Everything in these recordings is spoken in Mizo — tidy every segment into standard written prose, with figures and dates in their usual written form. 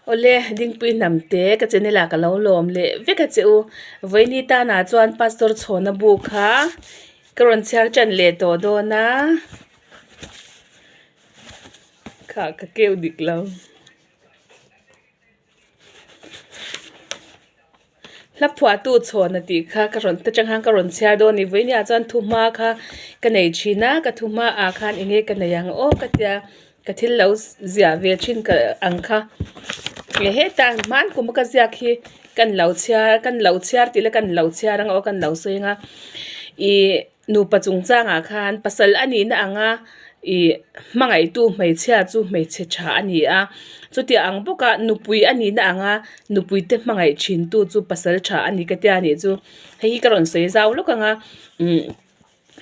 Awle, Dingpui Hnamte, ka channel ah ka lo lawm leh vek a che u. Vawiini tanah chuan Pastor Chhawna bu kha ka rawn chhiar tan leh tawh dawn a. Kha ka keu dik lo. Hla phuahtu chhawn a tih kha ka rawn ta chang khan ka rawn chhiar dawn a ni. Vawiini ah chuan thuhma kha ka nei thin a, ka thuhma ah khan eng nge ka nei ang aw ka tia ka thil lo ziah ve thin ka ang kha. Nge hetah hman kum a ka ziak hi kan lo chhiar kan lo chhiar tih ila kan lo chhiar ang aw kan lo sawi ang a ih Nupa chungchangah khan pasal a nihna anga ih hmangaihtu hmeichhia chu hmeichhe tha a ni a, chutiang ang bawka nupui a nihna anga nupui te hmangaih thintu chu pasal tha a ni ka tia nih chu hei hi ka rawn sawi zau lawk ang a umm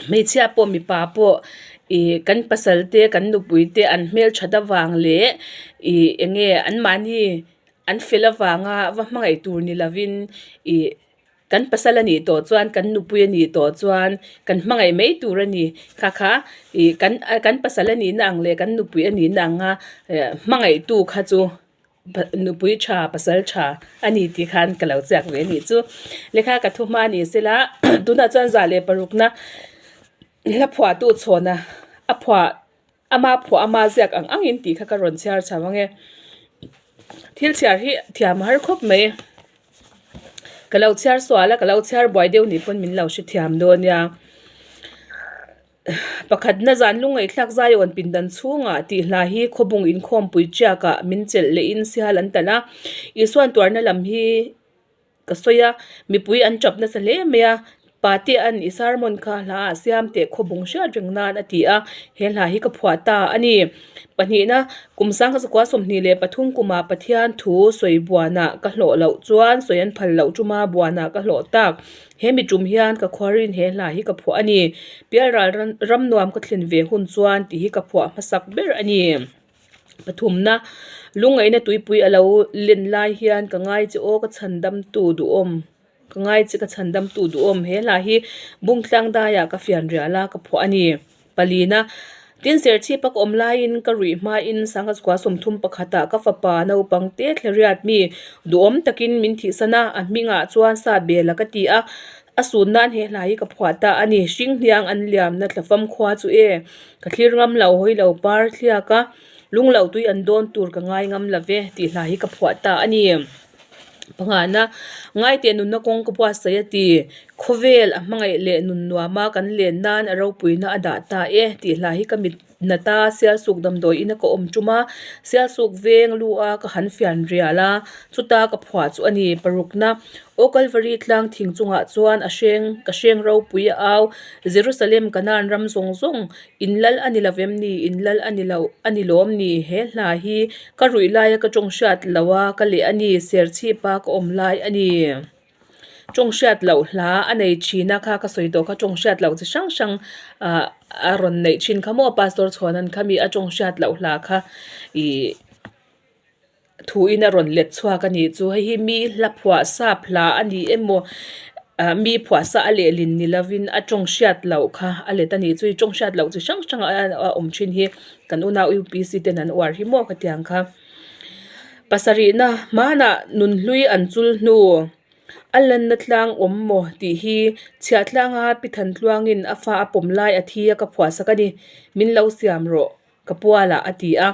hmeichhia pawh mipa pawh ih kan pasal te kan nupui te an hmelthat avang leh ih eng nge anmahni an fel avanga va hmangaih tur ni lovin ih. Kan pasal a nih tawh chuan kan nupui a nih tawh chuan kan hmangaih mai tur a ni. Kha kha ih kan kan pasal a nihna ang leh kan nupui a nihna anga eh hmangaihtu kha chu nupui tha pasal tha a ni tih khan ka lo chiak ve a nih chu. Lehkha ka thu hma a ni sela tunah chuan za leh parukna hla phuahtu chhawna a phuah ama phuah ama ziak ang angin tih kha ka rawn chhiar chho ang e. Thil chhiar hi thiam a har khawp mai. Ka lo chhiar sual a ka lo chhiar buai deuh nih pawn min lo hre thiam dawn nia. Pakhatna zan lungngaihthlak zaiawn pindan chhungah tih hla hi khawbung inkhawmpui tiakah min chelh lehin sial an talh a. Isuan tuarna lam hi ka sawi a, mipui an tap nasa hle mai a, Patea'n i sermon kha hla ah siam teh khawbung hriat reng nan a ti a, he hla hi ka phuah ta a ni. Pahnihna, kum sangkhat zakua 23 kumah Pathian thu sawi buanah ka hlawh loh chuan sawi an phal loh tuma buanah ka hlawh tak. He mi tum hian ka khuarin he hla hi ka phuah a ni. Pialral ram nuam ka thlen ve hun chuan tih hi ka phuah hmasak ber a ni. Pathumna, lungngaihna tuipui a lo len lai hian ka ngai che aw ka chhandamtu duhawm. Ka ngai che ka chhandamtu duhawm he hla hi Bungtlang daiah ka fian rial a ka phuah a ni. Palina, tin serchhip a ka awm laiin ka ruih hmain Sangha chukua 31 ah ka fapa naupang te thlariat mi duhawm takin min thihsan a, a hmingah chuan sa bel a ka ti a, a sun nan he hla hi ka phuah ta a ni. Hringhniang an liamna thlafam khua chu e, ka thlir ngam lo hawi lo par thliak a, lunglo tui an dawn tur ka ngai ngam lo ve tih hla hi ka phuah ta a ni. Panghana, Ngaite nunna kawng ka buatsaih a ti. Khawvel a hmangaih leh nun nuama kan len nan a ropuina a dah ta e tih hla hi ka mit nata Sialsuk damdawi ina ka awm tum a, Sialsuk veng lu a ka han fian rial a, chuta ka phuah chu a ni. Parukna, Aw Kalvari tlang thing chungah chuan a hreng ka hreng ropui a au, Jerusalem Kanaan ram zawng zawng In lal a ni lo em ni? In lal a ni lo a ni lawm ni? He hla hi ka ruih laia ka tawng hriat lo a, ka leh a ni, serchhip a ka awm lai a ni. Tawng hriat loh hla a nei thin a kha ka sawi tawh kha tawng hriat loh chi hrang hrang ah a rawn neih thin kha maw Pastor Chhuanan kha mi a tawng hriat loh hla kha ih Thuin a rawn let chhuak a nih chu. Hei hi mi hla phuah sap hla a ni emaw ah mi phuah sa a lehlin ni lovin a tawng hriat loh kha a let a nih chu. I tawng hriat loh chi hrang hrang a awm thin hi kan unau UPC ten an uar hi maw khatiang kha. Pasarihna hmanah nunhlui an chul hnu a lanna tlang awm maw tih hi chhiah tlanga pi Thantluangin a fa a pawm lai a thi a ka phuah sak a ni. Min lo siam rawh. Ka pualah a ti a.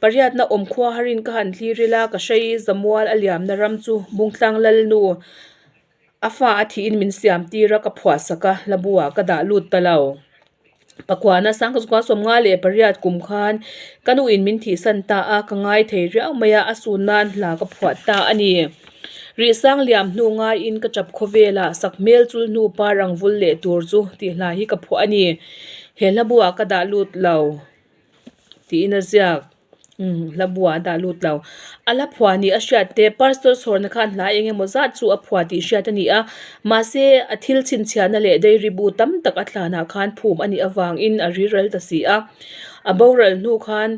Pariatna awm khua harin ka han thlir ila, ka hrei zamual a liamna ram chu Bungtlang Lalnu a fa a thihin min siam tir a, ka phuahsak a, hlabuah ka dah lut ta lo. Pakuana Sangkazukua 58 kum khan ka nuin min thihsan ta a, ka ngai thei riau mai a, a sun nan hla ka phuah ta a ni. Rihsang liam hnu ngaiin ka chap khawvelah sakhmel chul hnu par ang vul leh tur chu tih hla hi ka phuah a ni. He hla buah ka dah lut lo tiin a ziak. Umm hla buah a dah lut lo. A hla phuah nih a hriat te Pastor Chhawrna khan hla eng emaw zat chu a phuah tih hriat a ni a. Mahse a thil chhinchhiahna leh dairy bu tam tak a thlanah khan phum a nih avangin a riral ta si a. A boral hnu khan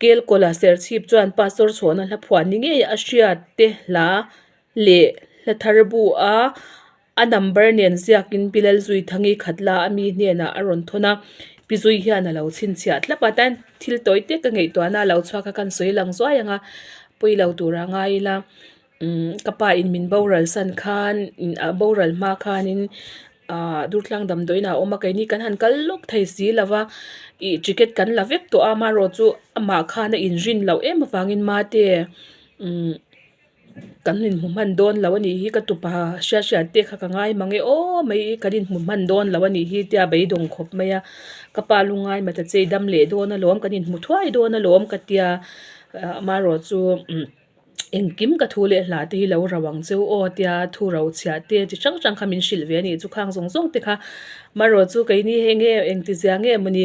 Kelkawla Serchhip chuan Pastor Chhawna hla phuah ni ngei a hriat te hla leh hla thar bu a A number nen ziakin Pi Lalzuithangi khatla a mi hnenah a rawn thawn a, Pi Zui hian a lo chhinchhiah tlap a, tan thil tawi te ka ngaihtuahna a lo chhuak a, kan sawi lang zuai ang a. Pawi lo tura ngai ila umm ka pa in min boral san khan a boral hma khanin ahh Durtlang damdawiin ah a awm a keini kan han kal lawk thei si lo va ih ticket kan la vek tawh a amaherawhchu amah khan a inrin loh em avangin mate umm. Kan inhmu hman dawn lo a nih hi ka tupa hriat hriat te kha ka ngai mang e aw mai kan inhmu hman dawn lo a nih hi tia beidawng khawp mai a ka pa lungai mata che i dam leh dawn alawm kan inhmu thuai dawn alawm ka tia amaherawh chu umm engkim ka thu leh hla te hi lo rau ang cheu aw tia thu rau chhiah te chi hrang hrang kha min hrilh ve a nih chu khang zawng zawng te kha amaherawh chu keini hei nge engtizia nge mawni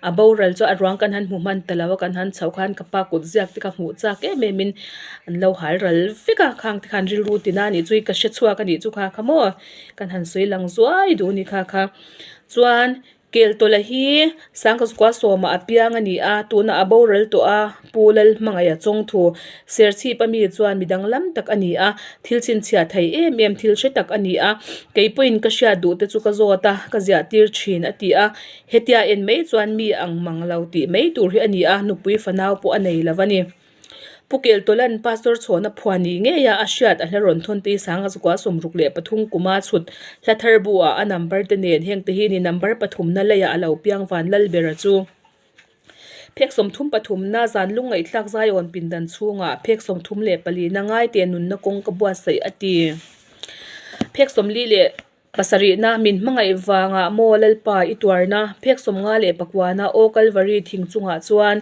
A boral chu a ruang kan han hmu hman ta lo a, kan han chhoh khan ka pa kut ziak te kha hmuh chak em em in an lo hal ral vek a, khang te khan rilru tina a nih chu i ka hre chhuak a nih chu kha kha maw kan han sawi lang zuai duh a ni kha kha. Chuan Keltawla hi Sangkazukua sawmah a piang a ni a, tunah a boral tawh a, Pu Lalhmangaih a chawng thu. Serchhip ami chuan mi danglam tak a ni a, thil chhinchhiah thei em em thil hre tak a ni a, kei pawhin ka hriat duh te chu ka zawt a, ka ziah tir thin a ti a. Hetia en mai chuan mi ang mang lo tih mai tur hi a ni a, nupui fanau pawh a nei lo a ni. Pu Keltawla'n Pastor Chhawna phuan ni ngei a, a hriat a hla rawn thawn te hi Sanga Zakua 63 kuma chhut hla thar bu ah a number te nen heng te hi ni number pathumna leiah a lo piang van Lalbera chu. Phek 33 na zan lungngaihthlak Zion pindan chhungah phek 34 na ngaite nunna kawng ka buatsaih a ti. Phek 40 leh Pasarihna, min hmangaih vangah maw Lalpa i tuarna, phek 54 na Aw Kalvari thing chungah chuan,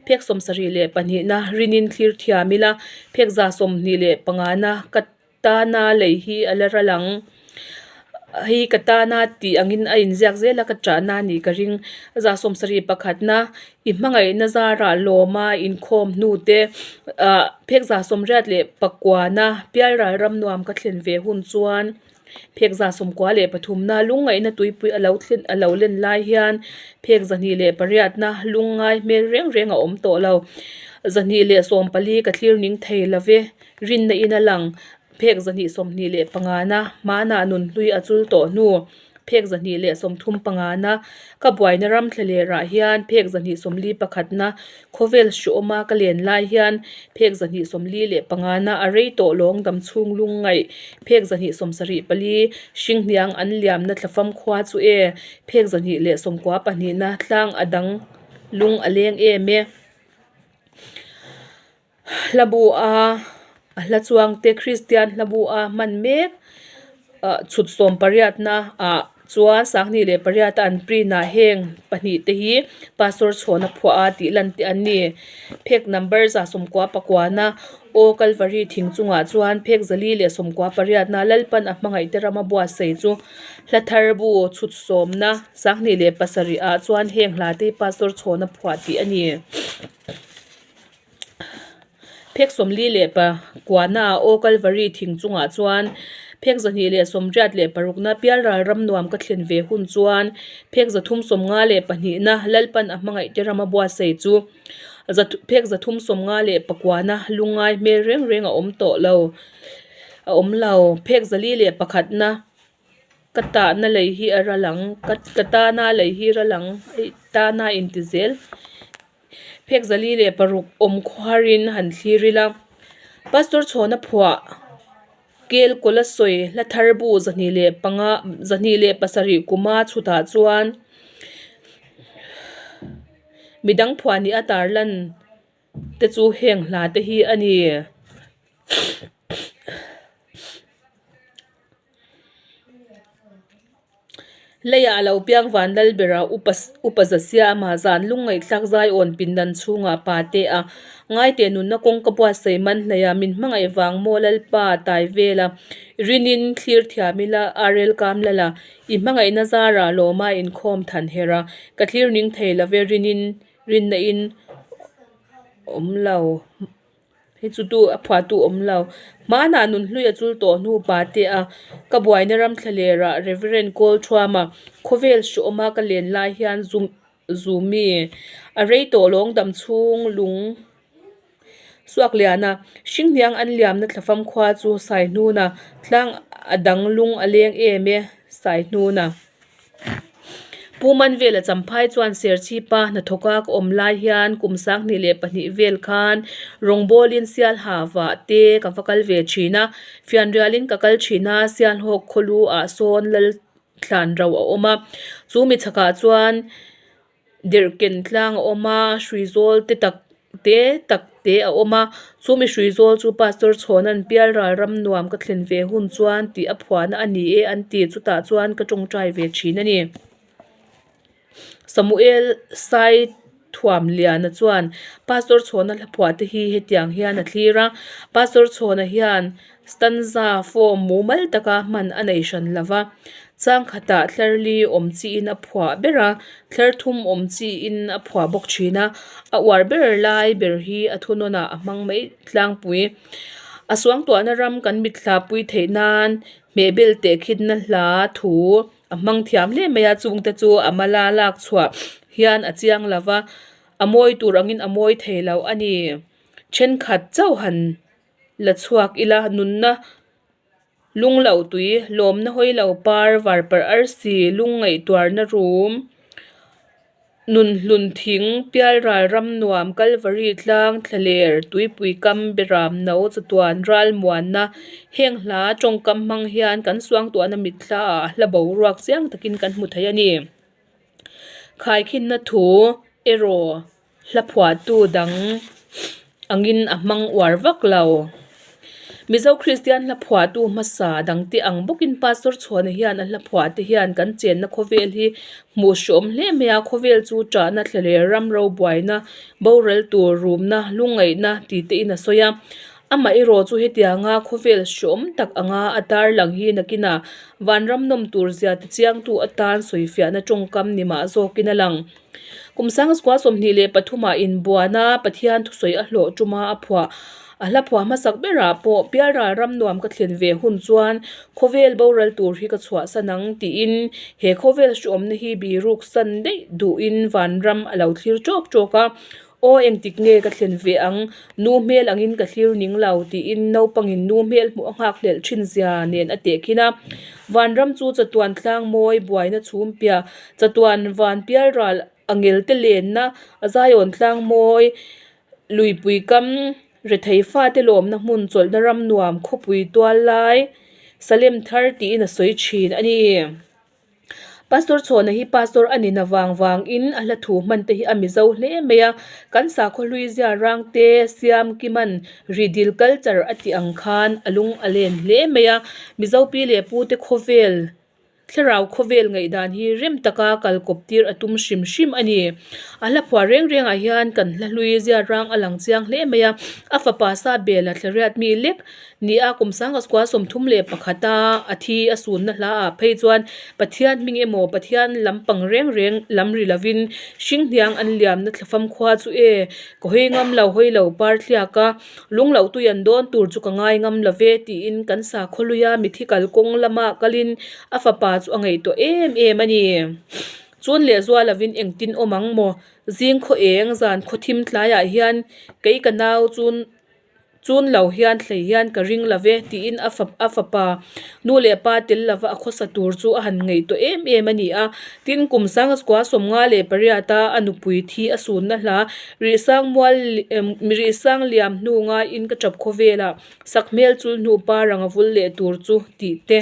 phek 72 na rinin thlir thiam ila, phek 125 na ka tana lei hi a la ral ang. Hei ka tana tih angin a inziak zel a, ka ṭahna a nih ka ring. 71 na i hmangaihna zarah lawma inkhawm hnu te, ah phek 89 na pialral ram nuam ka thlen ve hun chuan, Phek 93 na lungngaihna tuipui a lo thlen a lo len lai hian phek 208 na lungngai hmel reng reng a awm tawh lo. 214 ka thlir ning thei lo ve, rinna in a lang. Phek 225 na hmanah nunhlui a chul tawh hnu. Phek 235 na ka buaina ram thlalerah hian phek 241 na Khawvel hriawma ka len lai hian phek 245 na a rei tawh lawng dam chhung lung ngaih phek 274 hringhniang an liamna thlafam khua chu e phek 292 na tlang a dang lung a leng em e. Hla bu a a hla chuang te Kristian hla bu a hman mek ah chhut sawm pariatna ah chuan 28 a an print ah heng pahnih te hi pastor chhawna phuah a tih lan te an ni. Phek number 99 na Aw Kalvari thing chungah chuan phek 498 na Lalpan a hmangaih te rama buatsaih chu hla thar bu chhut sawmna 27 ah chuan heng hla te hi pastor chhawna phuah tih a ni. Phek 49 ah Aw Kalvari thing chungah chuan phek 286 na Pialral ram nuam ka thlen ve hun chuan phek 352 na Lalpan a hmangaih te rama buatsaih chu phek 359 na lungngai hmel reng reng a awm tawh lo a awm lo phek 401 na Ka tahna lei hi a ral ang ka tahna lei hi ral ang tahna inti zel. Phek 406 awm khuarin han thlir ila, Pastor Chhawna phuah Kel kawla sawi hla thar bu 205 207 kuma chhutah chuan midang phuah nih a tarlan te chu heng hla te hi a ni. Leiah a lo piang van lal bera upa upa za siama zan lungngaihthlak zaiawn pindan chhungah pa te a ngaite nunna kawng ka buatsaih man hleih a min hmangaih vang maw lalpa tai vela rinin thlir thiam ila arel kam lala i hmangaihna zarah lawma inkhawm than her a ka thlir ning thei love rinin rinna in awm lo. Hei chu tu a phuah tu awm lo. Hmanah nunhlui a chul tawh hnu pa te a ka buaina ram thlalerah Reverend Kawlthuama khawvel hriawma ka len lai hian zum zumi a rei tawh lawng dam chhung lung suak lian a. Hringhniang an liamna thlafam khua chu Saihnuna tlang a dang lung a leng em e Saihnuna. Pu Manvela Champhai chuan Serchhipa hnathawka ka awm lai hian kum 2002 vel khan rawngbawlin Sialha vah te ka va kal ve thin a, fianrialin ka kal thin a, Sialhawk khawlu ah sawn lal thlan ro a awm a, chu mi chhakah chuan Derhken tlang a awm a, hrui zawl te tak te tak te a awm a, chu mi hrui zawl chu Pastor Chhawna'n Pialral ram nuam ka thlen ve hun chuan tih a phuahna a ni e an ti, chutah chuan ka tawngtai ve thin a ni. Samuel Sai Thuamliana chuan Pastor Chhawna hla phuah te hi hetiang hian a thlir a, Pastor Chhawna hian stanza form mumal taka hman a nei hran lo va, chang khatah thlarli awm chiin a phuah ber a, thlar thum awm chiin a phuah bawk thin a, a uar ber lai ber hi a thunawnah a hmang mai tlangpui. A suangtuahna ram kan mitthla pui theih nan hmehbel tehkhitna hla thu A hmang thiam hle mai a, chungte chu a mala lak chhuah hian a chiang lo va, a mawi tur angin a mawi thei lo a ni. Thenkhat chauh han la chhuak ila, nunna lung loh tui, lawmna hawi lo par, varparh arsi, lung ngaihtuarna rum, Nunhlun thing, Pialral ram nuam, Kalvari tlang, Thlaler, Tuipui kam, Beram no, Chatuan ral muanna, heng hla tawngkam hmang hian kan suangtuahna mitthla ah a hla boruak chiang takin kan hmu thei a ni. Khaikhinna thu erawh hla phuahtu dang angin a hmang uar vak lo. Mizo Kristian hla phuahtu hmasa dangte ang bawkin Pastor Chhuana hian a hla phuahte hian kan chenna khawvel hi hmuh hreawm hle mai a, khawvel chu ṭahna thlaler ram robuaina, boral tur rumna, lungngaihna ti tein a sawi a. Amah erawh chu hetianga khawvel hreawm tak anga a tarlang hi nakinah vanram nawm tur zia tichiangtu atan sawifiahna tawngkam ni mah zawkin a lang. Kum sangchukua 23 ah inbuana Pathian thusawi a hlawh tuma a phuah. A hla phuah hmasak berah pawh Pialral ram nuam ka thlen ve hun chuan khawvel boral tur hi ka chhuahsan ang tiin he khawvel hreawmna hi biruk san daih duhin vanram a lo thlir tawk tawk a. Aw engtik nge ka thlen ve ang, nu hmel angin ka thlir ning lo tiin naupangin nu hmel hmuh a nghak hlelh thin zia nen a tehkhin a. Vanram chu chatuan tlang mawi buaina chhum piah Chatuan van pialral a ngel te lenna a zaiawn tlang mawi luipui kam rethei fate lawmna hmun chawlhna ram nuam khawpui tual lai Salem thar tiin a sawi thin a ni. Pastor Chhawna hi Pastor a nina vang vangin a hla thu hman te hi a mizo hle mai a, kan sakhaw hlui zia rang te siam kiman ridil culture a tih ang khan a lung a len hle mai a, Mizo pi leh pu te khawvel Thlarau khawvel ngaihdan hi rem taka kal kawp tir a tum hrim hrim a ni. A hla phuah reng rengah hian kan hla hlui ziat rang a lang chiang hle mai a, a fapa Sabela thlariat mi lek ni a kum sangkasukua 31 a a thi a sunna hla ah phei chuan Pathian hming emaw Pathian lampang reng reng lam ri lovin hringhniang an liamna thlafam khua chu e ka hawi ngam lo hawi lo par thliak a Lung loh tui an dawn tur chu ka ngai ngam lo ve tiin kan sakhaw hlui a mithi kalkawng lama kalin a fapa chu a ngaihtuah em em a ni. Chun leh zual lovin engtin awm ang maw? Zing khaw eng zan khaw thim tlaiah hian kei ka nau chun chun lo hian thlei hian ka ring lo ve tiin a a fapa Nu leh pa tel lova a khawsa tur chu a han ngaihtuah em em a ni a. Tin, kum sangchukua 58 a a nupui thi a sunna hla Rihsang mual Rihsang liam hnu ngaiin ka tap khawvelah sakhmel chul hnu pa rang a vul leh tur chu tih te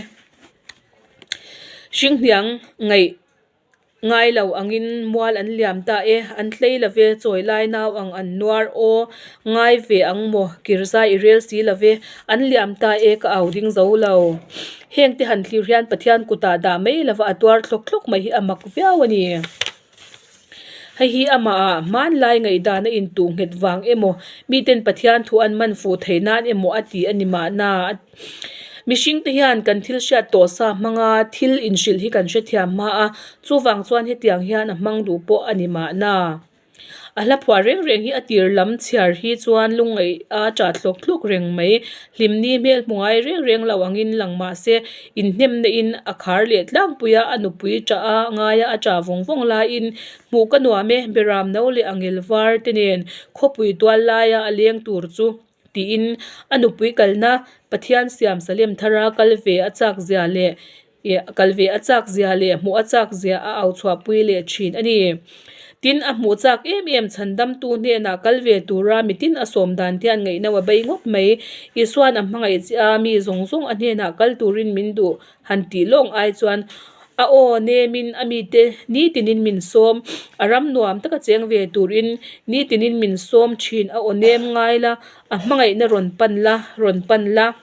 hringhniang ngaih Ngai lo angin mual an liam ta e, an hlei lo ve, chawi lai nau ang an nuar aw, ngai ve ang maw, kirzai i rel si lo ve, an liam ta e, ka au ding zo lo. Heng te han thlir hian Pathian kutah dah mai lova a tuar thlawk thlawk mai hi a mak viau a ni. Hei hi amahah hmanlai ngaihdan a intuh nghet vang emaw, miten Pathian thu an man fuh theih nan emaw a ti a ni mahna. Mihring te hian kan thil hriat tawh sa hmanga thil inhrilh hi kan hrethiam hma a, chuvang chuan hetiang hian a hmang duh pawh a ni mahna. A hla phuah reng reng hi a tir lam chhiar hi chuan lungngaih a chah thlawk thlawk reng mai. Hlimni hmel hmu ngai reng reng lo angin lang mahse inhnemna in a khar leh tlangpui a, a nupui chah a ngaia a chah vawng vawng laiin hmuh ka nuam e, Beram no leh angel var te nen khawpui tual laia a leng tur chu. Tiin a nupui kalna Pathian siam Salem thara kal ve a chak zia leh Ih kal ve a chak zia leh hmuh a chak zia a au chhuahpui leh thin a ni. Tin, a hmuh chak em em chhandamtu hnenah kal ve tura mitin a sawm dan te hian ngaihno a bei ngawt mai. Isuan a hmangaih che a, mi zawng zawng a hnenah kal turin min duh han tih lawng ai chuan a aw nemin a mite nitinin min sawm, a ram nuam taka cheng ve turin nitinin min sawm thin a aw nem ngai la, a hmangaihna rawn pan la, rawn pan la.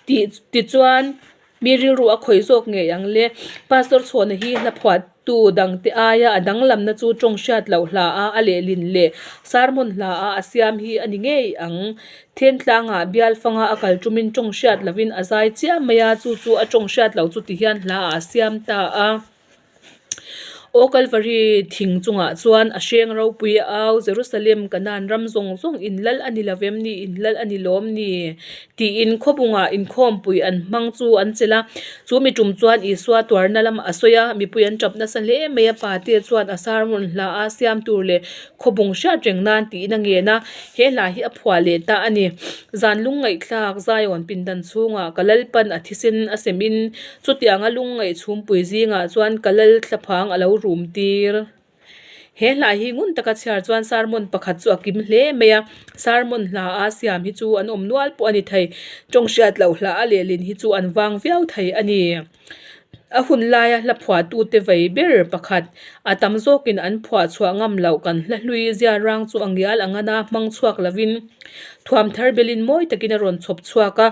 Tih tichuan mi rilru a khawih zawk ngei ang le. Pastor Chhuana hi hla phuahtu dangte aia a danglamna chu tawng hriat loh hla a a lehlin leh sermon hla a a siam hi a ni ngei ang. Thentlangah bial fanga a kal tumin tawng hriat lovin a zai chiah mai a, chu chu a tawng hriat loh chu tihian hla ah a siam ta a. Aw Kalvari thing chungah chuan a hreng ropui a au, Jerusalem, Kanaan ram zawng zawng in lal a ni lo vem ni, in lal a ni lawm ni? tiin khawbungah inkhawmpui an hmang chu an chelh a. Chu mi tum chuan Isua tuarna lamah a sawi a, mipui an tap nasa hle mai a, pate chuan a sermon hla a siam tur leh Khawbung hriat reng nan tiin a ngen a, he hla hi a phuah leh ta a ni. Zan lungngaihthlak Zion pindan chhungah ka Lalpan a thisen a sem in chutianga lungngaih chhumpui zingah chuan ka Lal thlaphang a lo rum tir. He hla hi ngun taka chhiar chuan sermon pakhat chu a kim hle mai a, sermon hla a siam hi chu an awm nual pawh a ni thei, tawng hriat loh hla a lehlin hi chu an vang viau thei a ni. A hun laia hla phuahtute vei ber pakhat, a tam zawkin an phuah chhuah ngam loh kan hla hlui ziarang chu a ngial ang ana hmang chhuak lovin thuam thar belin mawi takin a rawn chhawp chhuak a,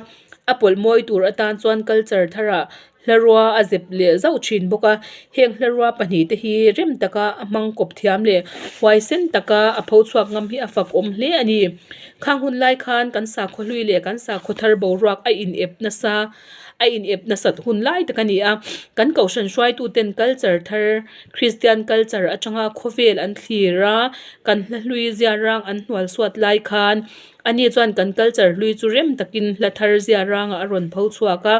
a pawlh mawi tur atan chuan culture tharah hlarua a zep leh zauh thin bawk a, heng hlarua pahnihte hi rem taka a hmang kawp thiam leh huaisen taka a pho chhuak ngam hi a fak awm hle a ni. Khang hun lai khan kan sakhaw hlui leh kan sakhaw thar boruak a in ep nasa. A inep nasat hun lai tak a ni a, kan kohhran hruaituten culture thar, Christian culture atanga khawvel an thlir a, kan hla hlui ziarang an hnual suat lai khan ani chuan kan culture hlui chu rem takin hla thar ziarangah a rawn pho chhuak a.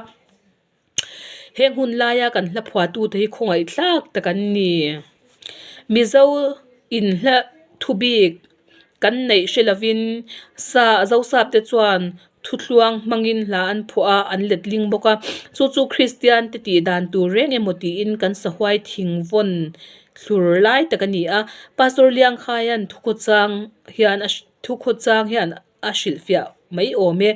Heng hun laia kan hla phuahtute hi khawngaihthlak tak an ni. Mizo inhla thu bik. Kan neih hre lovin sa Zosap te chuan thuthluang hmangin hla an phuah a, an let ling bawk a. Chu chu Kristian te tih dan tur reng emaw tiin kan sahuai thing vawn thlur lai tak a ni a. Pastor Liangkhaia'n thukhawchang hian a thukhawchang hian a hrilhfiah mai awm e.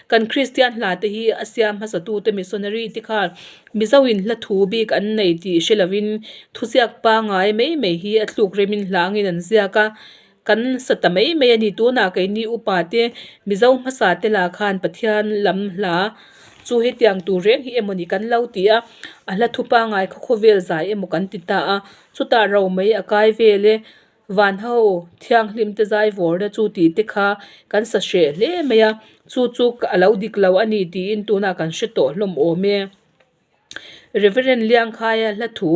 Kan Kristian hla te hi a siam hmasatute missionary te khan Mizo in hla thu bik an nei tih hre lovin thuziak pangai mai mai hi a thluk remin hla angin an ziak a, kan sa ta mai mai a ni. Tunah keini upa te Mizo hmasa te lah khan Pathian lam hla chu hetiang tur reng hi emaw ni kan lo ti a, a hla thu pangai khaw khawvel zai emaw kan ti ta a, chutah ro mai a kai vel e. Van ho thianghlim te zai vawrna chu tih te kha kan sa hreh hle mai a, chu chu a lo dik lo a ni tiin tunah kan hre tawh hlawm awm e. Reverend Liangkhaia hla thu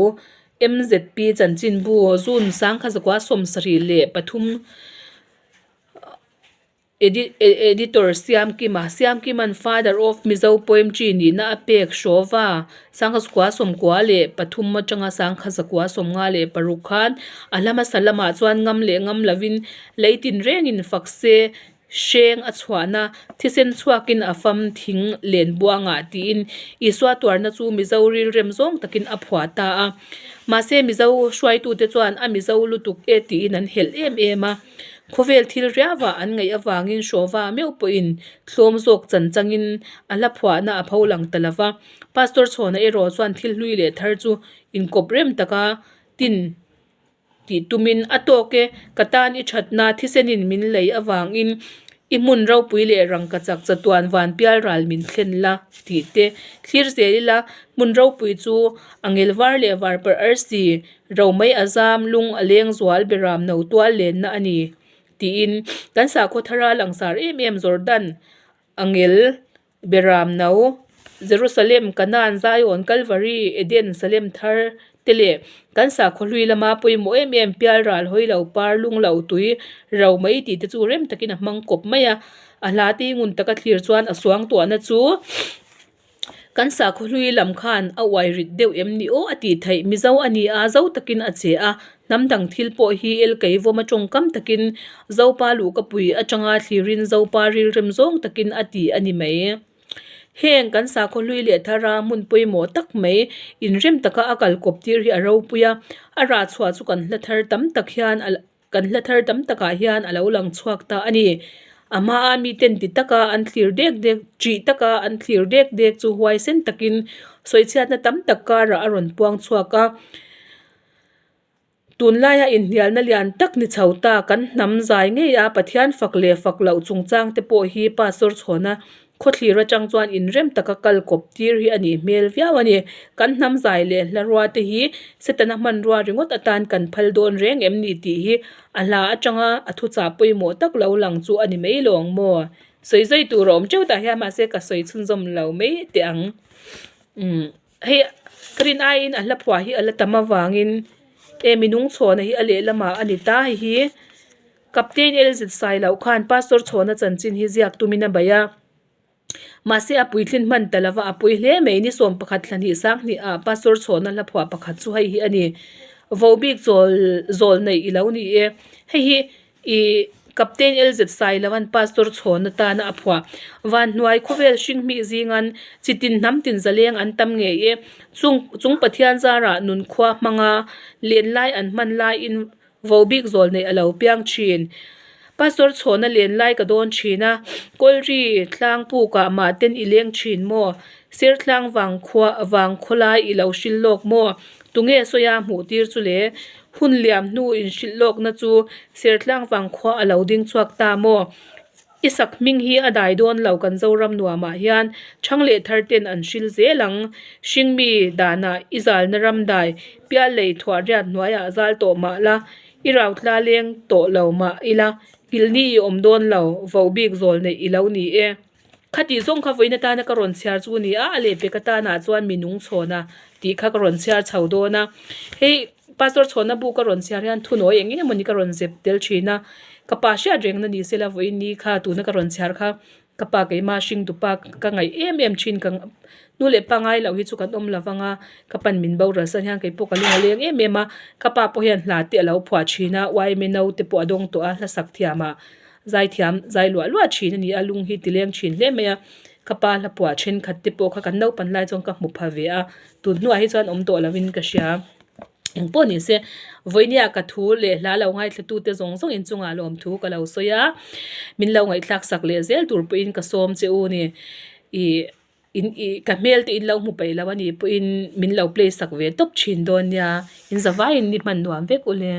MZP chanchinbu June sangkha 1973 Editor Siamkima, Siamkima'n Father of Mizo Poemtry nihna a pek Hrawva, 1993 atanga 1956 khan a hla hmasa lamah chuan ngam leh ngam lovin lei tinrengin fak se hreng a chhuahna thisen chhuakin a fam thing len buangah tiin Isua tuarna chu Mizo rilrem zawng takin a phuah ta a. Mahse Mizo hruaitute chuan a Mizo lutuk e tiin an helh em em a. Khawvel thil riavah an ngaih avangin Hrawva meuh pawhin tlawm zawk chan changin a hla phuahna a pho lang ta lo va. Pastor Chhawna erawh chuan thil hlui leh thar chu inkawp rem taka tin tih tumin a tawk e, ka tan i thatna thisenin min lei avangin i hmun ropui leh rangka chak chatuan van pial ral min thlen la tih te thlir zel ila hmun ropui chu a ngel var leh varparh arsi Romei a zam lung a leng zual beram no tual lenna a ni, tiin kan sakhaw thara langsar em em Jordan, Angel, Beram no, Jerusalem, Canaan, Zion, Calvary, Eden, Salem thar te leh kan sakhaw hlui lama pawimawh em em pialral hawi lo par lung lo tui Romei tih te chu rem takin a hmang kawp mai a, a hla te hi ngun taka thlir chuan a suangtuahna chu. Kan sakhaw hlui lam khan a uai rit deuh em ni aw a tih theih. Mizo a ni a, zo takin a che a, hnam dang thil pawh hi elkei vawm a tawngkam takin Zopa luhkapui atanga thlirin Zopa rilrem zawng takin a ti a ni mai. Heng kan sakhaw hlui leh thara hmun pawimawh tak mai inrem taka a kal kawp tir hi a ropui a, a rah chhuah chu kan hla thar tam tak hian a kan hla thar tam takah hian a lo lang chhuak ta a ni. A hmaa miten ti taka an thlir dek dek ṭih taka an thlir dek dek chu huaisen takin sawichhiatna tam tak karah a rawn puang chhuak a. Tunlaia inhnialna lian tak ni chho ta kan hnam zai ngei a Pathian fak leh fak loh chungchang te pawh hi Pastor Chhawna khawthlir atang chuan inrem taka kal kawp tir hi a nih hmel viau a ni. Kan hnam zai leh hla rua te hi Setana hmanrua ringawt atan kan phal dawn reng em ni tih hi a hla atanga a thuchah pawimawh tak lo lang chu a ni mai lo ang maw? Sawi zai tur a awm teuh tah hian mahse ka sawi chhunzawm lo mai teh ang. Umm. Hei ka rin aiin a hla phuah hi a la tam avangin e minung chhawna hi a lehlamah a ni ta hei hi Captain LZ Sailoh khan Pastor chhawna chanchin hi ziak tumin a bei a mahse a puitlin hman ta lova a pui hle mai ni 11 thla hnih sang hnih ah Pastor chhawna hla phuah pakhat chu hei hi a ni Vohbik chawl zawl neih i lo ni e hei hi Ih, Captain LZ Sailova'n Pastor chhawn atana a phuah. Van hnuai khawvel hringhmih zingan chitin hnam tin zaleng an tam ngei e. Chung chung Pathian zarah nunkhua hmanga lenlai an hman laiin vobik zawl neih a lo piang thin. Pastor chhawna lenlai ka dawn thin a, Kawlri tlang pukah mahten i leng thin maw? Sertlang vangkhua vangkhawlai i lo hril lawk maw? Tunge sawia hmuh tir chu le? Hun liam hnu inhrilh lawkna chu Sertlang vangkhua a lo ding chhuak ta maw? I sak hming hi a dai dawn lo kan Zoram nuamah hian Thang leh thar ten an hril zel ang. Hringmi danah i zalna ram dai pial lei thuah riat hnuaiah zal tawh mah la, i rautla leng tawh lo mah ila, kilhni i awm dawn lo, vohbik zawl neih i lo ni e. Khatih zawng kha vawiin atana ka rawn chhiar chu a ni a, a lehpek atanah chuan mi nung chhawna tih kha ka rawn chhiar chho dawn a. Hei Pastor chhawna bu ka rawn chhiar hian thunawi eng eng emawni ka rawn zep tel thin a, ka pa hriat rengna ni sela vawiin ni kha tuna ka rawn chhiar kha ka pa keimah hringtupa ka ngaih em em thin ka nu leh pa ngai loh hi chu kan awm lo vang a, ka pan min boral san hian keipawh ka lung a leng em em a, ka pa pawh hian hla te a lo phuah thin a, yma naute pawh a dawng tawh a, hla sak thiam ah. Zaithiam zai luah luah thin a ni a, lung hi ti leng thin hle mai a, ka pa hla puah thenkhat te pawh kha kan naupan lai chuan ka hmu pha ve a, tun hnuah hi chuan awm tawh lovin ka hria. Engpawh ni se, vawinia ka thu leh hla lo ngaithla tute zawng zawng inchungah lawmthu ka lo sawi a, min lo ngaihthlak sak leh zel tur pawhin ka sawm che u ni. Ih in ih ka hmel te in lo hmu peih lo a nih pawhin min lo play sak ve tawp thin dawn nia, in zavaiin ni hman nuam vek u le.